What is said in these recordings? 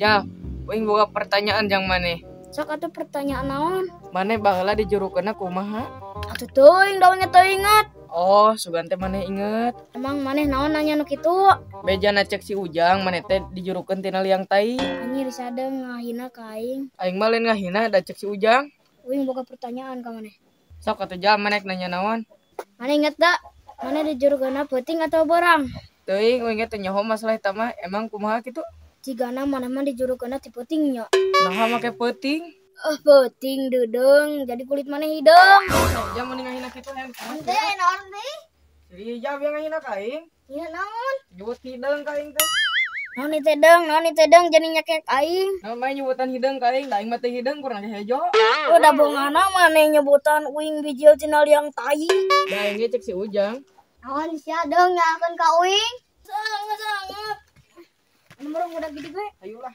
Ya, uing boga pertanyaan jang maneh. Sok atuh pertanyaan naon? Maneh baheula dijurukeunna kumaha? Atuh teuing da nya teu inget. Oh, sugan teh maneh inget. Emang maneh naon nanya nu kitu? Bejana cek si Ujang maneh teh dijurukeun tina liang tai. Anjir sadeung ngahina ka aing. Aing mah lain ngahina da cek si Ujang. Uing boga pertanyaan ka maneh. Sok atuh jam maneh nanya naon? Maneh inget da? Maneh dijurukeunna peuting atau borang? Teuing uing teh nyaho masalah eta mah emang kumaha kitu? Jigana maneh mah dijurukeunna ti peuting nya. Naha make peuting? Peuting deudeng jadi kulit maneh hideung. Jam mending ngahina kitu hayang kumaha? Teh naon deui? Jadi jam yang ngahina ka aing. Ieu naon? Nyebut hideung ka aing teh. Naon ieu teh deung, naon ieu teh deung jadi nyekek aing. Naon mah nyebutan hideung ka aing, da aing mah teu hideung kurang hejo. Oh, da bongana maneh nyebutan uing bijil tina liang tai. Da aing ge cek si Ujang. Naon sia deung nyalakeun ka uing? Sangat-sangat. Nomor udah gede gue. Ayolah.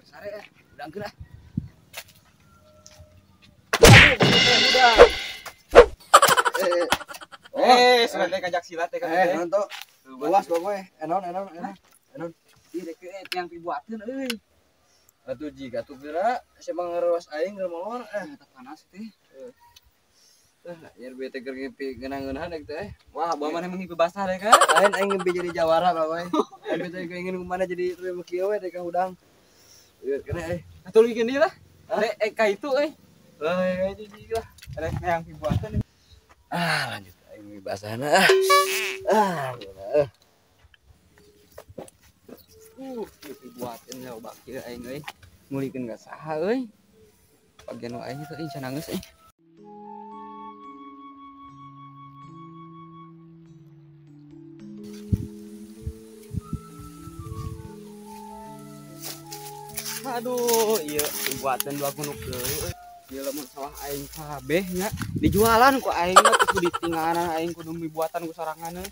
Sare eh, udangkeun ah. Sudah teh kajak silat teh kan. Naon tuh? Luas bae. Enon enon enon. Enon. Ieu rek tiang pibuateun euy. Atuh jiga tuh geura sia mah ngerewas aing keur molor eta panas teh. Nyer bete keur ngimpi ngeunah-ngeunahan deuk teh. Wah, bawa maneh mah ngimpi basah deh kan. Lain aing ngimpi jadi jawara bae. Aing bete ingin kumana jadi terus kieu we teh ka hudang. Ieu kena euy. Atuh leuwihkeun deui lah. Rek ka itu euy. Euy, jadi lah. Rek hayang pibuateun. Ah, lanjut aing mimpi basahna. Ah, geunah. Pibuateun loba kieu aing euy. Ngulikeun ka saha euy. Bagian nu aing teh can nangis euy. Aduh, ieu buatan dua gunung deui. Ieu lamun sawah aing kabeh nya dijualan ku aing mah kudu ditinggalan aing kudu mibuatan ku sorangan euy.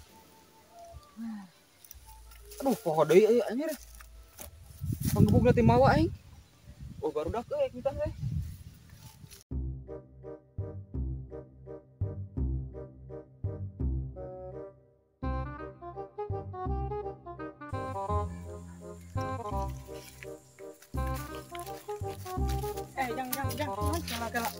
Aduh, poho deui euy anjir. Panggebugna teh mawa aing. Oh, barudak euy kita teh. Jang, kala.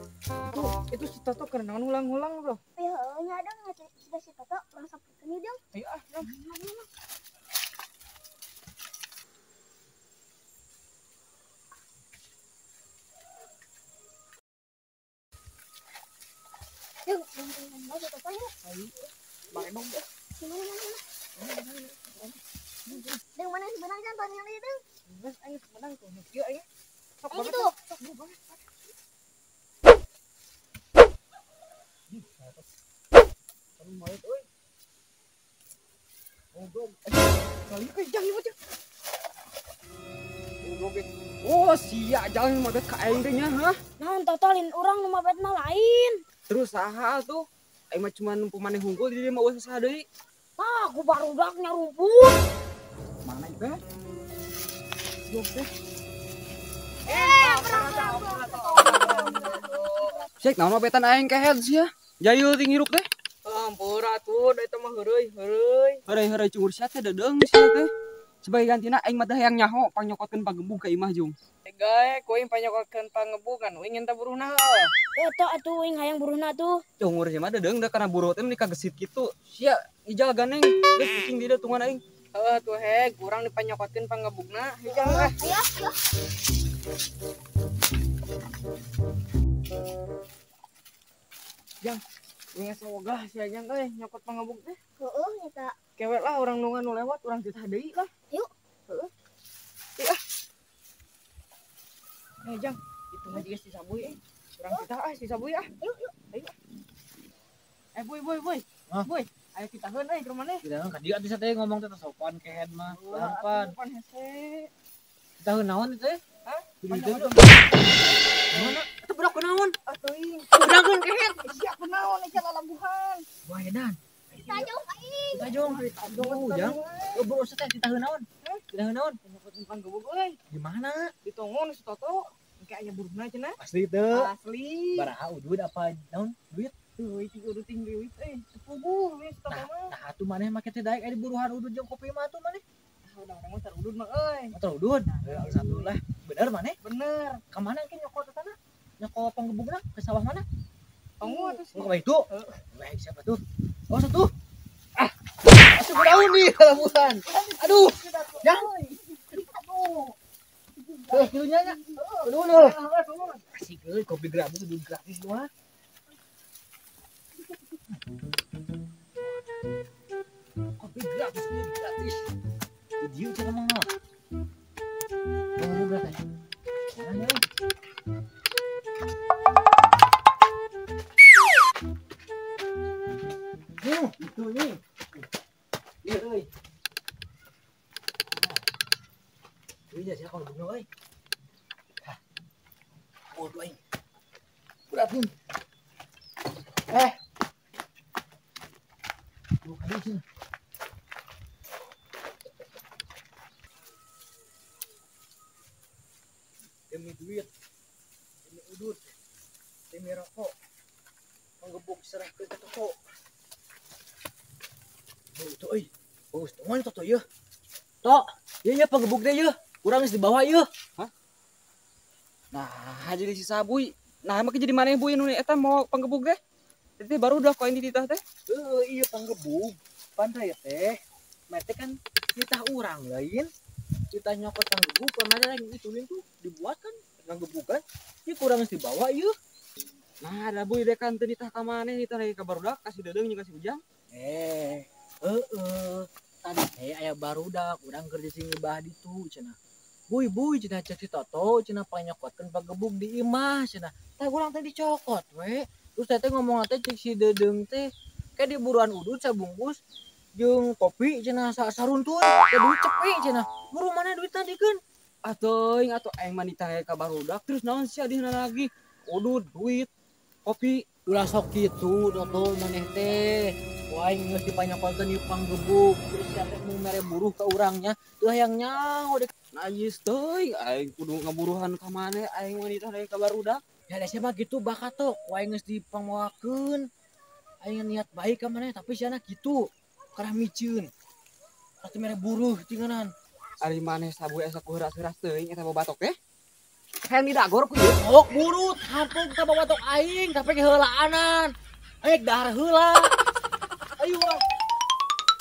Itu si Toto keur naon hulang-hulang, Bro. Ayo, nya dong si Toto urang sampurkeun ieu dong. Ayo ah, jang. Yuk, mau si Toto yuk. Ayo. Bae dong. Mana. Deng mana sebenang jang tadi yang itu? Geus aing sebenang tuh. Ieu aing. Sok Aing gitu. Oh, sia jalan mabet ka aing teh nya, hah? Naon totolin urang nu mabet mah lain. Terus saha tuh? Aing mah cuma numpu maneh hungkul jadi mah eueuh saha deui. Tah, aku barudak nyarumput. Mana ieu teh? Yo teh. Cek naon mabetan aing kehed sia. Jayul ting hirup teh. Ampura atuh da eta mah heureuy, heureuy. Heureuy-heureuy cungur sia teh dedeung sia teh. Sebagai gantina aing mah teh hayang nyaho pangyokotkeun pangebug ka imah jung. Gae ku aing panyokotkeun pangebug kan uing nyenta buruhna heuh. Eta atuh uing hayang buruhna tuh. Cungur sia mah dedeung da kana buruh teh meni kagesit kitu. Sia ijal ganeng geus kucing di dieu tungan aing. Heuh atuh heg urang dipanyokotkeun pangebugna. Hijang ah. Ayo, ayo. Jang, uing asa wogah sia jang euy nyokot pangebug teh. Heueuh eta. Kewet lah orang nu lewat urang titah deui lah. Yuk. Heeh. Ieu ah. Jang, itu mah jiga si Sabuy euy. Urang titah ah si Sabuy ah. Yuk, yuk. Ayo. Boy, boy, boy. Boy, ayo titaheun euy ke maneh. Titaheun ka dieu atuh teh ngomong teh sopan kehed mah. Sopan. Sopan hese. Titaheun naon teh? Hah? Mana? Eta budak kunaon? Atuh. Budakkeun kehed. Sia kunaon eta lalabuhan. Wah, edan. Tajong aing. Tajong, tajong. Jang. Oh, bro, teh titaheun naon? Titaheun naon? Nyokotkeun panggebug euy. Di mana? Di tongon si Toto. Engke aya buruhna cenah. Asli teu. Asli. Baraha ujud apa naon? Duit. Tuh, itu udut ting duit euy. Puguh we si Toto mah. Nah, atuh maneh make teh daek aya di buruhan udut jeung kopi mah atuh maneh. Urang mah udut mah euy. Motor udut. Alhamdulillah. Bener maneh? Bener. Ka mana ke nyokot tanah? Nyokot panggebugna ke sawah mana? Tunggu atuh. Oh, ka itu. Baik siapa tuh? Oh, satu. Ah. Masuk daun nih kalabuhan. Aduh. Yang. Aduh. Tuh, kilunya nya. Aduh, aduh. Asik euy, kopi gratis, udut gratis mah. Kopi gratis, udut gratis. Idiot cenah mah. Oh, berapa? Mana? Itu nih. Iya euy. Ini aja kalau bunuh euy. Hah. Bodoh aing. Berat nih. Dua kali sini. Demi duit, demi udut, demi rokok, menggebuk serah ke toko. Oh, itu euy. Oh, setengah itu tuh yeuh. Tok, ieu nya panggebuk teh yeuh. Urang geus dibawa yeuh. Hah? Nah, jadi si Sabuy. Nah, make jadi maneh buy nu eta mau panggebuk teh? Teh baru udah koin dititah teh. Heeh, iya panggebuk. Pan teh. Mete kan titah urang lain. Titah nyokot panggebuk, pamana lagi ituin tuh dibuat kan panggebukan. Ieu kurang geus dibawa yeuh. Nah, ada buy deh kan teu nitah ka maneh, nitah lagi ka barudak kasih dedeung jeung kasih ujang. Heeh, tadi teh aya barudak urang keur sing ngebah ditu cenah. Buy buy cenah cek si Toto cenah panyokotkeun pagebuk di imah cenah. Tah urang teh dicokot we. Terus teh ngomong teh cek si Dedeung teh kayak di buruan udut sabungkus jeung kopi cenah saruntun teh duit cepi cenah. Buru mana duitna dikeun? Atuh atuh aing mah nitah ka barudak terus naon sia dihna lagi? Udut, duit, kopi. Ulah sok kitu Toto maneh teh. Wah, geus dipanyokokeun ieu panggebuk. Terus sia teh mun mere buruh ka urangnya, teu hayang nyaho dek. Najis teuing aing kudu ngaburuhan ka maneh aing mah nitah ka barudak. Ya da sia mah kitu bakat tok. Wah, geus dipangmawakeun. Aing niat baik ka maneh tapi siana kitu. Karah miceun. Atuh mere buruh tinganan. Ari maneh sabuy asa kuheuras-heuras teuing eta babatok teh. Hayang didagor ku ieu. Ok buru tampung ka babatok aing tapi keheulaanan. Aing dahar heula. Ayo ah.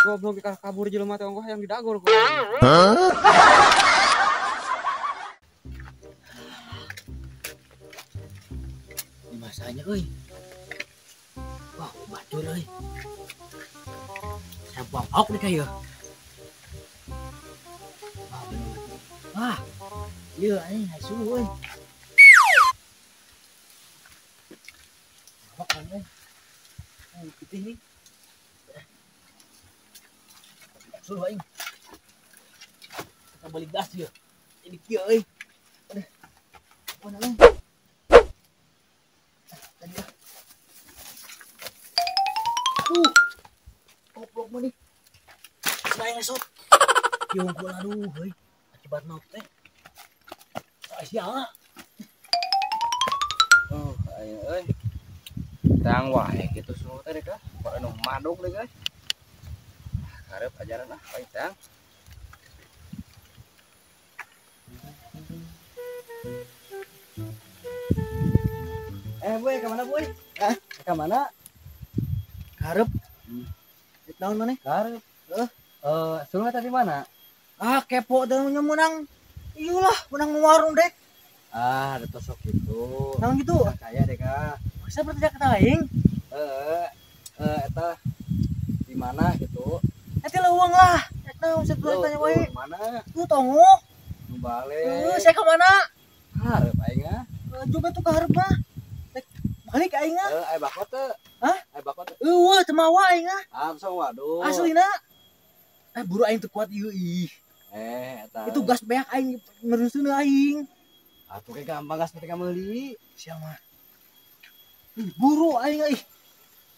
Goblok kabur jelema teh ongkoh hayang didagor ku. Hah? Di masanya euy. Wah, batur euy. Sampah ok nih kayu. Wah, bener. Wah. Ieu aing hasu euy. Apa kan euy? Putih nih. Suruh aing. Kita balik gas ya. Ini kieu euy. Aduh. Mana euy? Tadi ah. Aduh. Goblok mah nih. Aing ngesot. Ieu unggul aduh euy. Akibat maut teh. Sia. Oh, aing euy. Tang wae kitu suruh teh dek ah. Anu maduk deui euy. Karep ajaran ah paling tang. Boy, ke mana boy? Hah? Ke mana? Karep. Naon maneh? Karep. Suruh tadi mana? Ah, kepo teh menang. Iyalah, menang warung dek. Ah, ada tosok gitu. Naon gitu? Kaya dek ah. Masa berarti kata aing? Eta di mana gitu? Eta leuweung lah. Eta naon satu tanya wae. Mana? Tuh tongo. Nu balik. Saya ke mana? Hareup aing ah. Juga tuh ke hareup mah. Balik aing ah. Aya bako teu? Hah? Aya bako teu? Eueuh teu mawa aing ah. Ah, sok waduh. Aslina. Buru aing teu kuat ieu ih. Eta. Itu gas beak aing neruseun aing. Atuh ke gampang gas ketika meuli. Sia mah. Ih, buru aing ih.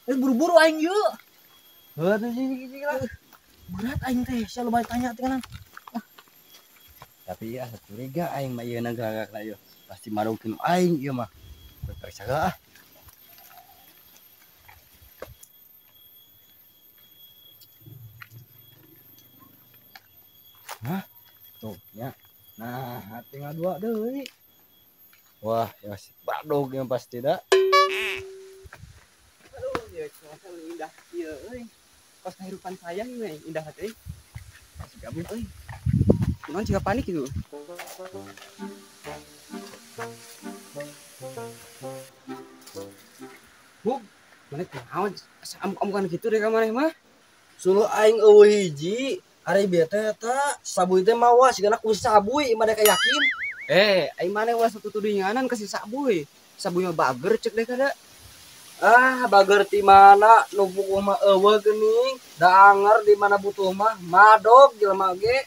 Buru-buru aing ieu. Heuh tuh sini lah. Berat aing teh, sia loba tanya teh kan. Tapi asa curiga aing mah ieu gagak lah ieu. Pasti marukeun aing ieu mah. Periksa ah. Tuh ya. Nah, tinggal 2 deui. Wah, ya si badog yang pasti dah. Aduh, ya cuaca indah ieu euy. Kos kehidupan saya ini indah hati. Si gabung euy. Kunaon jiga panik gitu. Bug, maneh kunaon amuk-amukan gitu deh ka maneh mah. Suluh aing eueuh hiji, ari bieu teh eta sabuy teh mawa sigana ku sabuy mah dek yakin. Aing maneh ulah satutudinganan ka si sabuy. Sabuy mah bager cek deh kada. Ah, bager ti mana nu bukuh mah eueuh geuning, da anger di mana butuh mah madog jelema ge.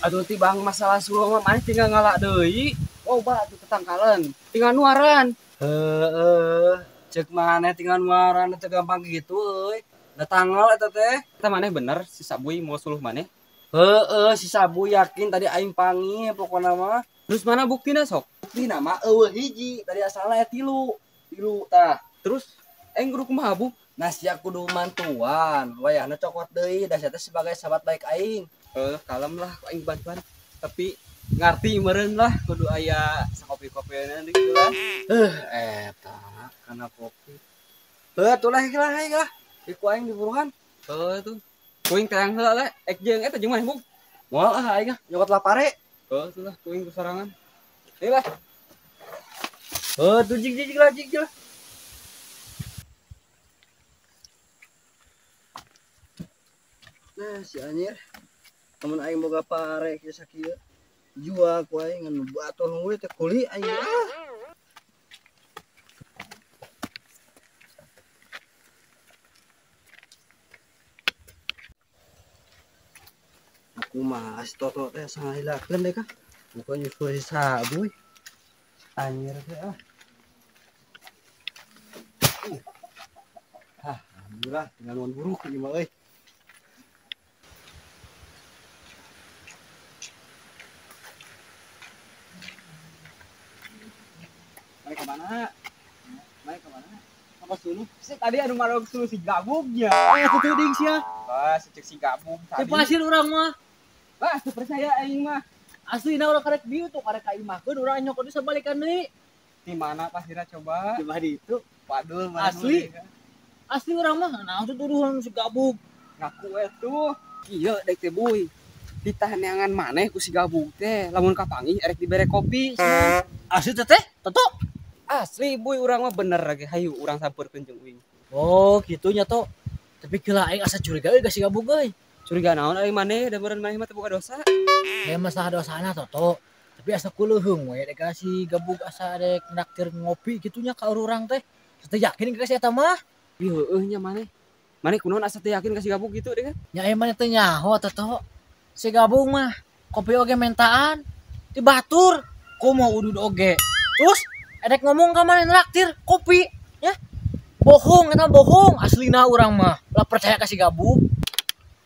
Atuh ti bang masalah suluh mah maneh tinggal ngala deui. Oh, bah atuh tetangkalan, tinggal nuaran. Heeh, cek maneh tinggal nuaran teu gampang gitu euy. Da tanggal eta teh. Eta maneh bener si sabuy mau suluh maneh? Heeh, si sabuy yakin tadi aing panggih pokona mah. Terus mana buktina sok? Buktina mah eueuh hiji, tadi asalna aya 3. 3 tah. Terus aing kudu kumaha, Bu? Nah, sia kudu mantuan. Wayahna cokot deui, da sia teh sebagai sahabat baik aing. Kalem lah aing bantuan. Tapi ngarti meureun lah kudu aya sakopi-kopiana gitu lah. Eta kana kopi. Heuh, tuh lah lah lah. Iku aing diburuhan. Heuh tuh. Kuing terang heula lah, ek jeung eta jeung maneh, Bung. Moal ah aing ah, nyokot lapare. Heuh tuh lah kuing kusarangan. Ayo lah. Heuh tuh jig jig lah jig lah. Nah, si anjir. Amun aing boga pare kieu sakieu. Jual ku aing ngan batur we teh kuli aing ah. Aku mah si Toto teh sangahilakeun deh kah. Bukan nyusul si sabuy. Anjir teh ah. Ah, alhamdulillah tinggal nuan buruk ieu mah euy. Mai kemana? Mai kemana? Apa suluh? Sih tadi anu marog suluh si gabungnya. Tutuding sia. Wah, secek si gabung tadi. Teu pasir urang mah. Wah, teu percaya aing mah. Aslina urang karek dieu tuh karek ka imahkeun urang nyokot sabalikan deui. Di mana pasirna coba? Di mana itu? Padul mana? Asli. Asli urang mah naon tuduhan si gabung. Ngaku we tuh. Ieu dek teh buy. Ditahaneangan maneh ku si gabung teh lamun kapanggih erek dibere kopi. Asli teh teh? Toto. Asli buy urang mah bener lagi hayu urang sampeurkeun jeung uing. Oh, kitu nya to. Tapi kela aing asa curiga euy ka si gabung euy. Curiga naon aing maneh da meureun maneh mah teu boga dosa. Aya masalah dosana Toto. Tapi asa kuleuheung we dek si gabung asa dek naktir ngopi kitu nya ka urang teh. Teu yakin ka si eta mah. Ih heueuh nya maneh. Maneh kunaon asa teu yakin ka si gabung kitu deh kan? Nya aing maneh teu nyaho Toto. Si gabung mah kopi oge mentaan di batur komo udud oge. Terus edek ngomong ka maneh naktir kopi ya. Bohong eta bohong aslina urang mah. Lah percaya ka si gabung.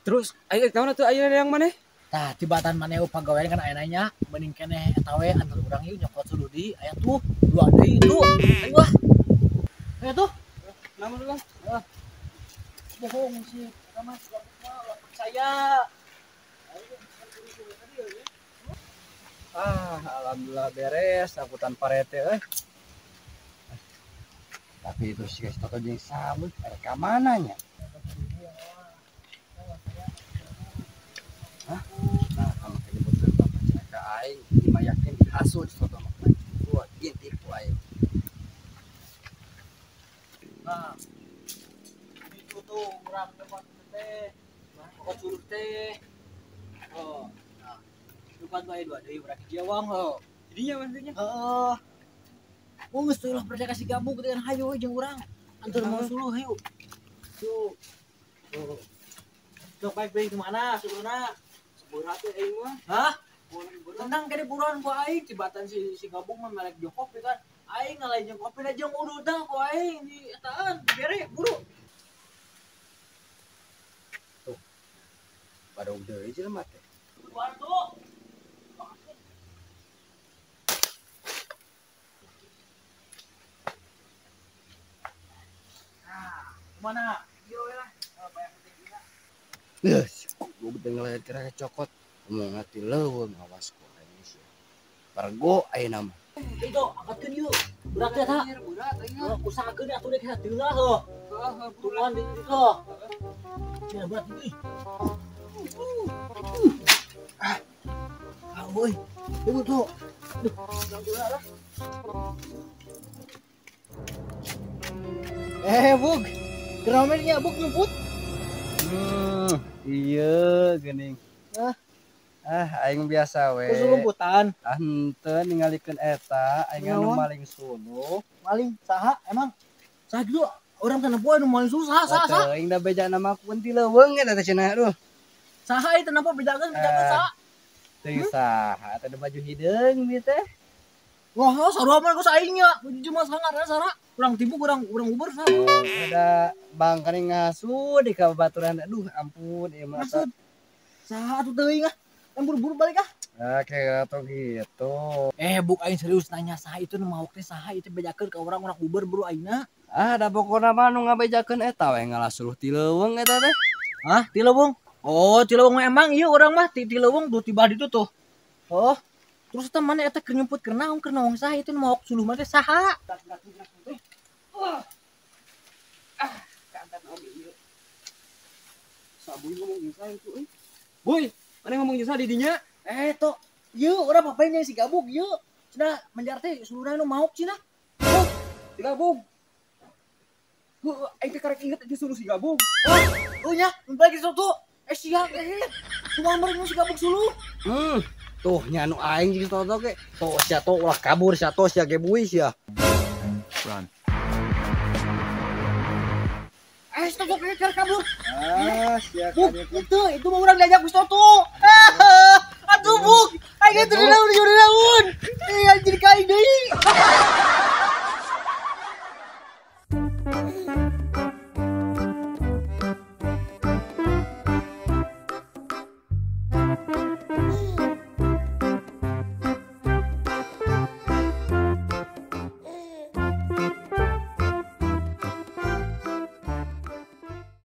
Terus aing naon atuh ayeuna yang maneh? Tah tibatan maneh pagawean kan aya nanya mending keneh eta we antar urang ieu nyokot suluh di aya tuh dua deui itu. Ayo lah. Ayo tuh. Naon lah? Bohong sih eta mah si gabung mah ulah percaya. Ah, alhamdulillah beres angkutan parete euy. Tapi itu si Toto jeung sabuy erek ka mana nya? Hah? Nah, kamu nyebutkeun bapak percaya ka aing, ieu mah yakin dihasut si Toto mah. Gua intip ku aing. Nah. Itu tuh urang tempat teh. Pokok suluh teh. Oh. Nah. Lupa tuh aya dua deui urang jawang heuh. Jadinya maksudnya. Heeh. Oh, geus teu ulah percaya ka si gabung dengan hayu we jeung urang. Antur mau suluh hayu. Tuh. Tuh. Sok baik baik kemana suluhna? Berat teh aing mah. Hah? Tenang kene buruan ku aing cibatan si gabung mah melek jeung kopi kan. Aing ngalain jeung kopi da jeung ududna ku aing di etaan dibere buru. Tuh. Badog deui jelema teh. Buruan tuh. Nah, kemana? Ieu we lah. Banyak penting. Geus, gua ngeliat kira cokot. Ngomong ti leuweung awas ku aing sia. Pargo ayeuna mah. Itu angkatkeun yeuh. Berat teh ta. Usahakeun atuh dek hati lah heuh. Tuan di ditu. Cenah berat euy. Ah. Euy. Ibu tuh. Duh, lah. Bug. Keramernya bug nyumput. Iya geuning. Ah, aing biasa we. Kesulumputan. Ah, henteu ningalikeun eta, aing anu maling suluh. Maling saha emang? Saha kitu urang teh nempo anu maling suluh saha saha saha. Teuing da beja nama kun ti leuweung eta teh cenah aduh. Saha ieu teh nempo bejakeun bejakeun saha? Teuing saha eta baju hideung ieu teh. Wah, sarua mah geus aing nya. Baju mah sangar sara. Urang tipu urang uber saha. Ada bang kaning ngasud di ka babaturan. Aduh, ampun ieu mah. Ngasud. Saha atuh teuing ah. Yang buru-buru balik ah. Oke, atau gitu. Buk aing serius nanya saha itu nu maok teh saha itu bejakeun ka urang-urang Uber buru aingna. Ah, da pokona mah nu ngabejakeun eta we ngalah suluh ti leuweung eta teh. Hah, ti leuweung? Oh, ti leuweung emang ieu urang mah ti leuweung tuh tiba ditu tuh. Oh, terus eta mana eta keur nyumput keur naon saha itu nu maok suluh mah teh saha? Ah, kaantan oge ieu. Sabuy ngomong jeung saha itu euy. Boy, mana ngomong jeung saha di dinya? Tok, ieu urang papain jeung si Gabug ieu. Cenah menjar teh suluhna nu maok cenah. Oh, si Gabug. Heuh, aing teh karek inget aja suluh si Gabug. Oh, nya, mun balik tuh. Sia kumaha meureun si Gabug suluh? Tuh nya anu aing jeung Toto ge. Tuh sia tuh ulah kabur sia tuh sia gebuy sia. Run. Toto keur kabur. Ah, sia itu mah urang diajak ku Toto.